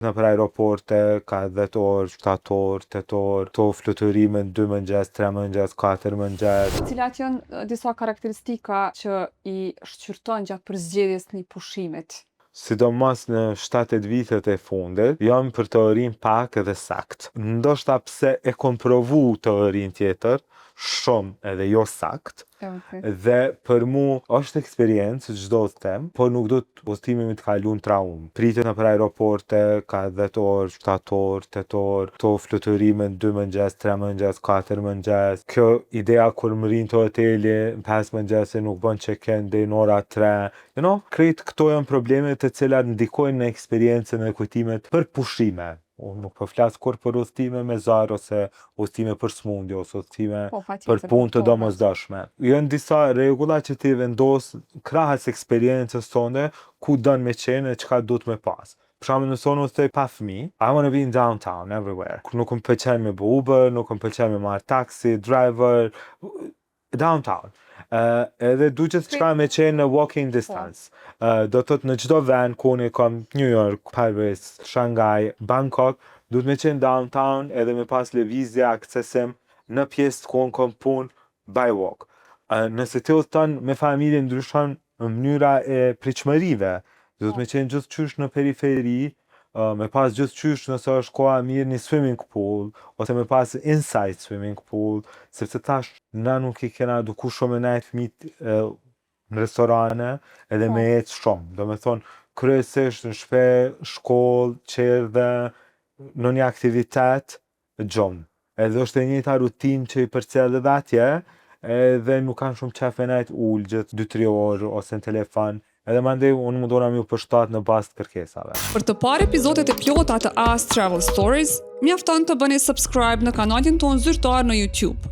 Nëpër aeroporte, ka 10 orë, 7 orë, 8 orë, to fluturime në 2 mëngjes, 3 mëngjes, 4 mëngjes. Cilat janë disa karakteristika që i shqyrton gjatë përzgjedhjes një pushimit? Sidomos në 7-8 vitet e fundit, jam për teorinë pak edhe sakt. Ndoshta pse e kom provu teorinë tjetër, shumë edhe jo sakt, E vërtet. dhe për mu është eksperiencë çdo udhëtim, por nuk do të udhëtimi mi të kalu në traumë. Pritet nëpër aeroporte, ka 10 orë, 7 orë, 8 orë, to fluturime në 2 mëngjes, 3 mëngjes, 4 mëngjes. Kjo ideja kur më rrinë të hoteli në 5 mëngjes e nuk bën check-in deri në ora 3, krejt këto janë probleme të cilat ndikojnë në eksperiencën dhe kujtimet për pushime. Unë nuk po flas kur për udhëtime me zor ose udhëtime për smundje ose udhëtime për punë të domosdoshme. Janë disa rregulla që ti vendos krahas eksperiencës tënde ku don me qenë e çka duhet me pas. Për shembull, nëse unë udhtoj pa fëmijë, I wanna be in downtown everywhere. Nuk më pëlqen me bo Uber, nuk më pëlqen me marr taxi, driver, downtown. Edhe du gjithçka me qenë në walking distance. Do të thotë në çdo vend ku unë kam, New York, Paris, Shanghai, Bangkok, duhet me qenë downtown edhe me pas lëvizje, aksesim në pjesë ku unë kom punë by walk. Nëse ti udhton me familje, ndryshon mënyra e pritshmërive. Duhet me qenë gjithqysh në periferi, me pas gjithqysh, nëse është koha mirë, një swimming pool ose me pas inside swimming pool, sepse tash na nuk i kena eduku shumë me nejt fëmijët në restorane edhe me ecë shumë. Do me thonë, kryesisht në shpe, shkollë, qerdhe, në një aktivitet, gjumë. Edhe është e njëjta rutinë që i përcjell edhe atje, edhe nuk kanë shumë qef me nejt ul gjithë 2-3 orë ose në telefon. Edhe mandej unë mundona mi u përshtat në bazë të kërkesave. Për të parë epizodet e plota të AS Travel Stories, mjafton të bëni subscribe në kanalin tonë zyrtar në YouTube.